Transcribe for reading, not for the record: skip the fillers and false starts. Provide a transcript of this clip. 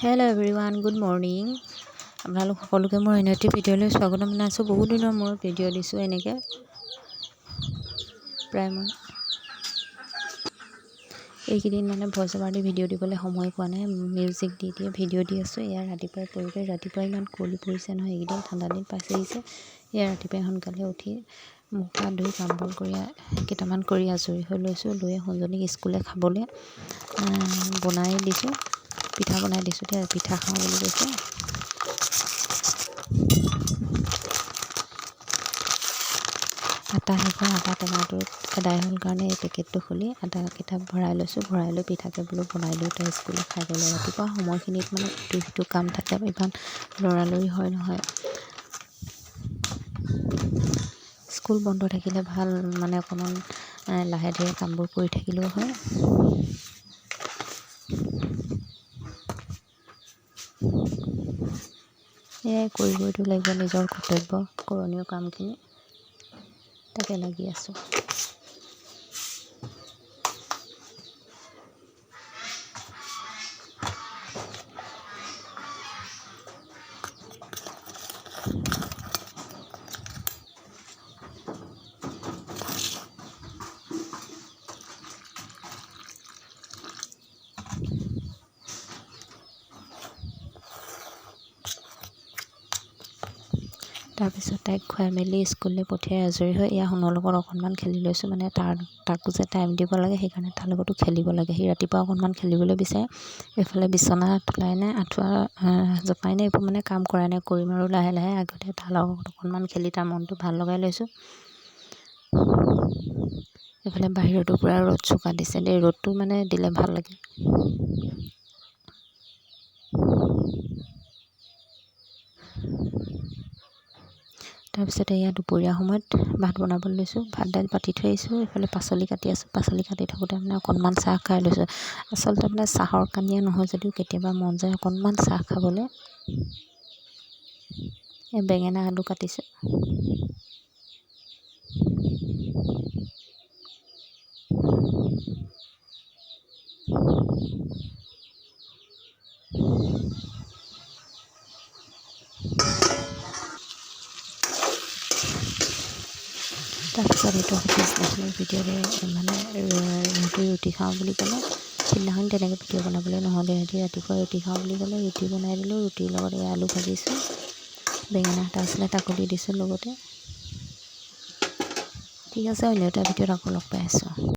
Hello' everyone, good morning. আপোনালোক সকলোকে মোৰ অন্য এটি ভিডিঅ'লৈ স্বাগতম জনাইছোঁ। বহুত দিনৰ মূৰত ভিডিঅ' দিছোঁ। এনেকৈ প্ৰায় মই এইকেইদিন মানে ভইচ অভাৰ দি ভিডিঅ' দিবলৈ সময় পোৱা নাই। মিউজিক দি দিয়ে ভিডিঅ' দি আছোঁ। এয়া ৰাতিপুৱাই পৰিৱেশ। ৰাতিপুৱাই ইমান কুঁৱলী পৰিছে নহয় এইকেইদিন, ঠাণ্ডা দিন পাইছেহি। এয়া ৰাতিপুৱাই সোনকালে উঠি মুখ হাত ধুই কাম বন কৰি কেইটামান কৰি আজৰি হৈ লৈছোঁ। লৈ সোণজনীক স্কুললৈ খাবলৈ বনাই দিছোঁ, পিঠা বনাই দিছোঁ। এতিয়া পিঠা খাওঁ বুলি কৈছে। আটা শেষ হ'ল, আটা টেমাটোত এদাই হ'ল কাৰণে এই পেকেটটো খুলি আটাকেইটা ভৰাই লৈছোঁ। ভৰাই লৈ পিঠাকে বোলো বনাই দিওঁ, তাই স্কুললৈ খাই গ'লে। ৰাতিপুৱা সময়খিনিত মানে ইটো সিটো কাম থাকে, ইমান লৰালৰি হয় নহয়। স্কুল বন্ধ থাকিলে ভাল, মানে অকণমান লাহে ধীৰে কামবোৰ কৰি থাকিলেও হয়। সেয়াই কৰিবইতো লাগিব, নিজৰ কৰ্তব্য, কৰণীয় কামখিনি, তাকে লাগি আছোঁ। তাৰপিছত তাইক খুৱাই মেলি স্কুললৈ পঠিয়াই আজৰি হৈ এয়া সোণৰ লগত অকণমান খেলি লৈছোঁ। মানে তাকো যে টাইম দিব লাগে, সেইকাৰণে তাৰ লগতো খেলিব লাগে। সি ৰাতিপুৱা অকণমান খেলিবলৈ বিচাৰে। এইফালে বিচনা তোলাই নাই, আঁঠুৱা জপাই নাই, এইবোৰ মানে কাম কৰাই নাই, কৰিম আৰু লাহে লাহে। আগতে তাৰ লগত অকণমান খেলি তাৰ মনটো ভাল লগাই লৈছোঁ। এইফালে বাহিৰতো পূৰা ৰ'দ চোকা দিছে দেই, ৰ'দটো মানে দিলে ভাল লাগে। তাৰপিছতে এয়া দুপৰীয়া সময়ত ভাত বনাবলৈ লৈছোঁ। ভাত দাইল পাতি থৈ আহিছোঁ। এইফালে পাচলি কাটি আছোঁ। পাচলি কাটি থাকোঁতে মানে অকণমান চাহ খাই লৈছোঁ। আচলতে মানে চাহৰ কানিয়া নহয় যদিও কেতিয়াবা মন যায় অকণমান চাহ খাবলৈ। এই বেঙেনা আলু কাটিছোঁ। তাৰপিছত এইটো পিছদিনাখনৰ ভিডিঅ'ৰে, মানে ইহঁতি ৰুটি খাওঁ বুলি ক'লে। সিদিনাখন তেনেকৈ ভিডিঅ' বনাবলৈ নহ'লে। ইহঁতি ৰাতিপুৱা ৰুটি খাওঁ বুলি ক'লে, ৰুটি বনাই দিলোঁ। ৰুটিৰ লগত এই আলু ভাজিছোঁ, বেঙেনা এটা আছিলে তাকো দি দিছোঁ লগতে। ঠিক আছে, অন্য এটা ভিডিঅ'ত আকৌ লগ পাই আছোঁ।